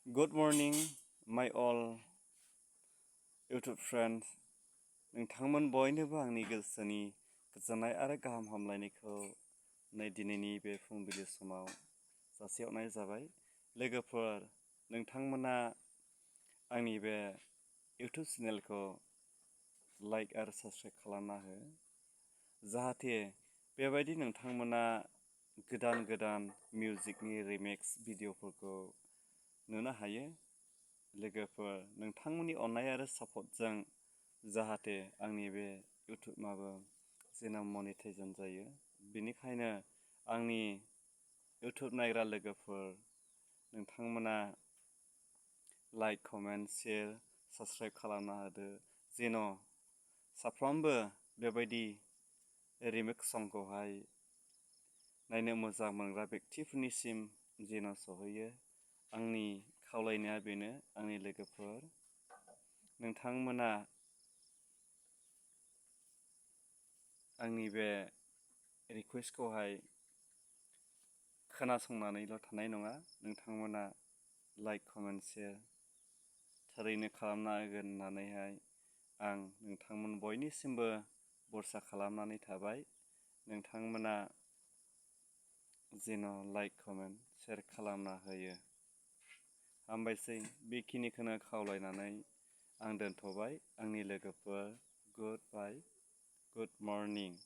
Good morning, my all YouTube friends. नोंथांमोन बयनोबो आंनि गोसोनि गोजोननाय आरो गाहाम हामलायनायखौ दिनैनि बे फुंबिलि समाव जासिहरनाय जाबाय। लोगोफोर, नोंथांमोना आंनि बे YouTube चेनेलखौ लाइक आरो साबस्क्राइब खालामना हो, जाहाथे बेबायदि नोंथांमोना गोदान गोदान मिउजिकनि रिमिक्स भिडिअफोरखौ नुनो हायो। लोगोफोर, नोंथांमोननि अननाय आरो सापर्टजों जाहाथे आंनि बे इउटुबाबो जेन' मनिटाइजेसन जायो, बेनिखायनो आंनि इउटुब नायग्रा लोगोफोर नोंथांमोना लाइक, कमेन्ट, शेयार, साबस्क्राइब खालामना होदो, जेन' साफ्रोमबो बेबायदि रिमिक्स संखौहाय नायनो मोजां मोनग्रा बेक्तिफोरनिसिम जेन' सहैयो। आंनि खावलायनाया बेनो, आंनि लोगोफोर, नोंथांमोना आंनि बे रिकुवेस्टखौहाय खोनासंनानैल' थानाय नङा, नोंथांमोना लाइक, कमेन्ट, शेयार थारैनो खालामना होगोन होननानैहाय आं नोंथांमोन बयनिसिमबो भरसा खालामनानै थाबाय। नोंथांमोना जेन' लाइक, कमेन्ट, शेयार खालामना होयो। हामबायसै, बेखिनिखौनो खावलायनानै आं दोनथ'बाय। आंनि लोगोफोर, गुड बाय, गुड मर्निं।